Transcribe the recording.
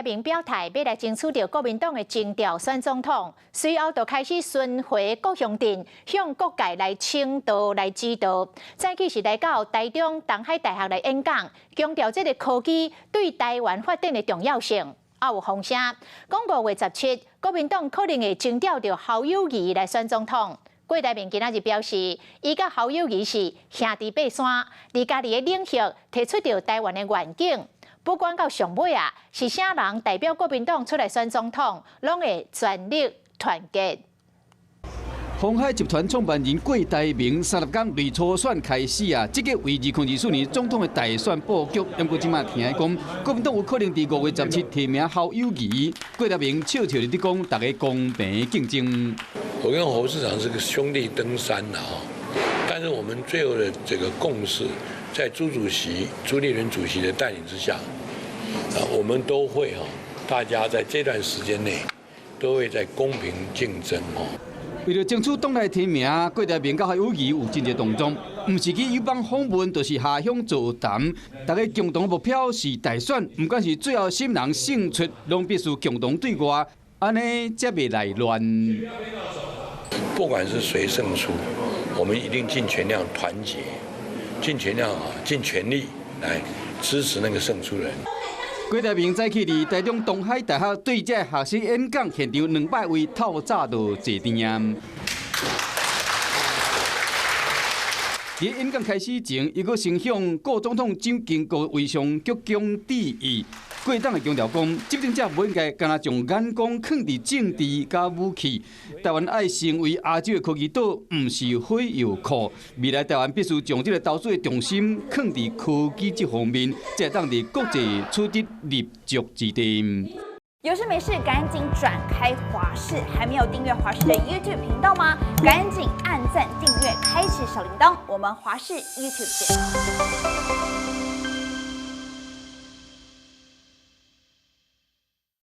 台銘表態欲來爭取著國民黨的徵調選總統，隨後就開始巡迴各鄉鎮，向各界來請道來指導。早起是來到台中東海大學來演講，強調這个科技對台灣發展的重要性。也有風聲講5月17，國民黨可能會徵調著侯友宜來選總統。郭台銘今仔日表示，伊佮侯友宜是兄弟爬山，佇家己的領域提出著台灣的願景。不管到上尾啊，是啥人代表國民黨出來選總統，攏會全力團結。鴻海集團創辦人郭台銘30工佇初選開始啊，積極為2024年總統的大選布局。毋過這馬聽講，國民黨有可能佇5月17提名侯友宜。郭台銘笑笑佇講，大家公平競爭。我跟侯市長是個兄弟登山的哈，但是我們最後的這個共識，在朱主席朱立倫主席的帶領之下，啊，我們都會哈，大家在這段時間內都會在公平競爭哦。為著爭取黨內提名，郭台銘佮侯友宜有真濟動作，毋是去友邦訪問，就是下鄉座談。大家共同目標是大選，毋管是最後啥人勝出，攏必須共同對外，按呢才袂來亂。不管是誰勝出，我們一定盡全量團結，盡全量啊，盡全力來支持那個勝出人。郭台銘早起佇台中東海大學對這學生演講，現場200位透早就坐定啊。佇演講開始前，伊閣先向故總統蔣經國遺像鞠躬致意。郭董會強調講，執政者無應該干焦將眼光囥佇政治佮武器。台灣愛成為亞洲的科技島，毋是火藥庫。未來台灣必須將這个投資的重心囥佇科技這方面，才會當佇國際取得立足之地。有事沒事趕緊轉開華視，還沒有訂閱華視的 YouTube 頻道嗎？趕緊按讚訂閱，開啟小鈴鐺。我們華視 YouTube 見。